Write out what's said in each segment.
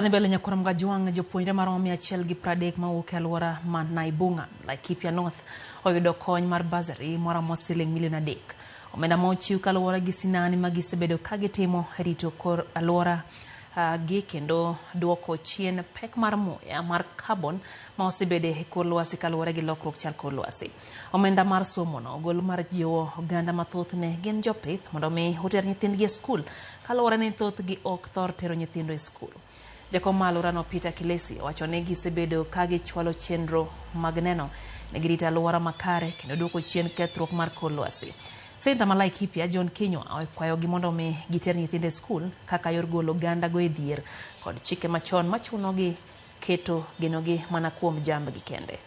Dhi mbele nyakwar Mgajwang' jopuonjre maromo 130 mawuok e alwora ma Naibung'a, Laikipia North oyudo kony mar bursary maromo siling milion 3. Omenda ma ochiw kaluwore gi sinani ma gisebedo ka gitimo e rito kor alwora gi kendo duoko chien pek mar muya mar carbon ma osebede e kor lwasi kaluwore gi lokruok chal kor lwasi. Omenda mar somo no ogol mar jiwo oganda mathoth ne gin jopith mondo mi oter nyithindgi e skul kaluwore ni thothgi ok thor tero nyithindo e skul. Jakom ma alworano Peter Kilesi owacho ni gisebedo ka gichwalo chenro mag neno ni girito alwora makare kendo duoko chien kethruok mar kor lwasi. Seneta ma Laikipia John Kinyua okwayogi mondo mi giter nyithindo e skul kaka yor golo oganda go e dhier kod chike machon machunogi keto genogi mana kuom jambgi kende.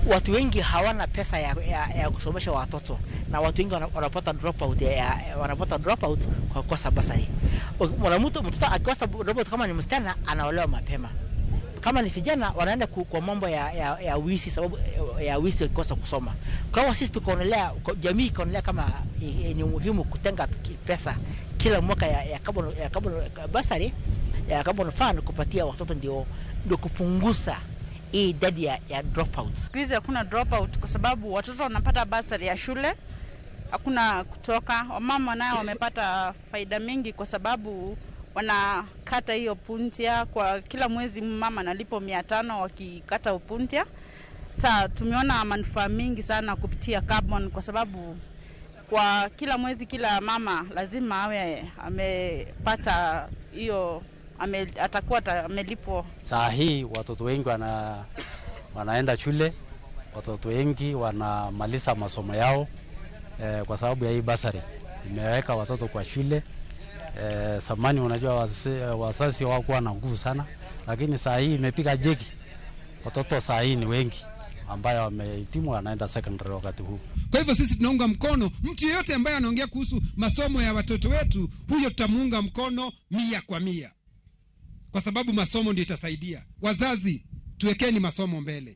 Watu wengi hawana pesa ya kusomesha watoto na watu wengi wanapata dropout wanapata dropout kwa kukosa basari. Mwanamtu mtoto akikosa dropout, kama ni msichana anaolewa mapema, kama ni vijana wanaenda kwa mambo ya wizi, sababu ya wizi wakikosa kusoma. Kwa hiyo sisi tukaonelea, jamii ikaonelea kama ni muhimu kutenga pesa kila mwaka ya carbon basari, ya carbon fund kupatia watoto ndio kupunguza hii idadi ya dropouts. Siku hizi hakuna dropout kwa sababu watoto wanapata basari ya shule, hakuna kutoka. Wamama nayo wamepata faida mingi kwa sababu wanakata hiyo puntia kwa kila mwezi, mama analipwa 500 wakikata upuntia. Sa tumeona manufaa mingi sana kupitia carbon kwa sababu kwa kila mwezi kila mama lazima awe amepata hiyo atakuwa amelipwa. Saa hii watoto wengi wanaenda shule, watoto wengi wanamaliza masomo yao kwa sababu ya hii basari imeweka watoto kwa shule. Zamani unajua wazazi hawakuwa na nguvu sana, lakini saa hii imepiga jeki. Watoto saa hii ni wengi ambayo wamehitimu wanaenda secondary wakati huu. Kwa hivyo sisi tunaunga mkono mtu yeyote ambaye anaongea kuhusu masomo ya watoto wetu, huyo tutamuunga mkono 100 kwa 100, kwa sababu masomo ndio itasaidia. Wazazi, tuwekeni masomo mbele.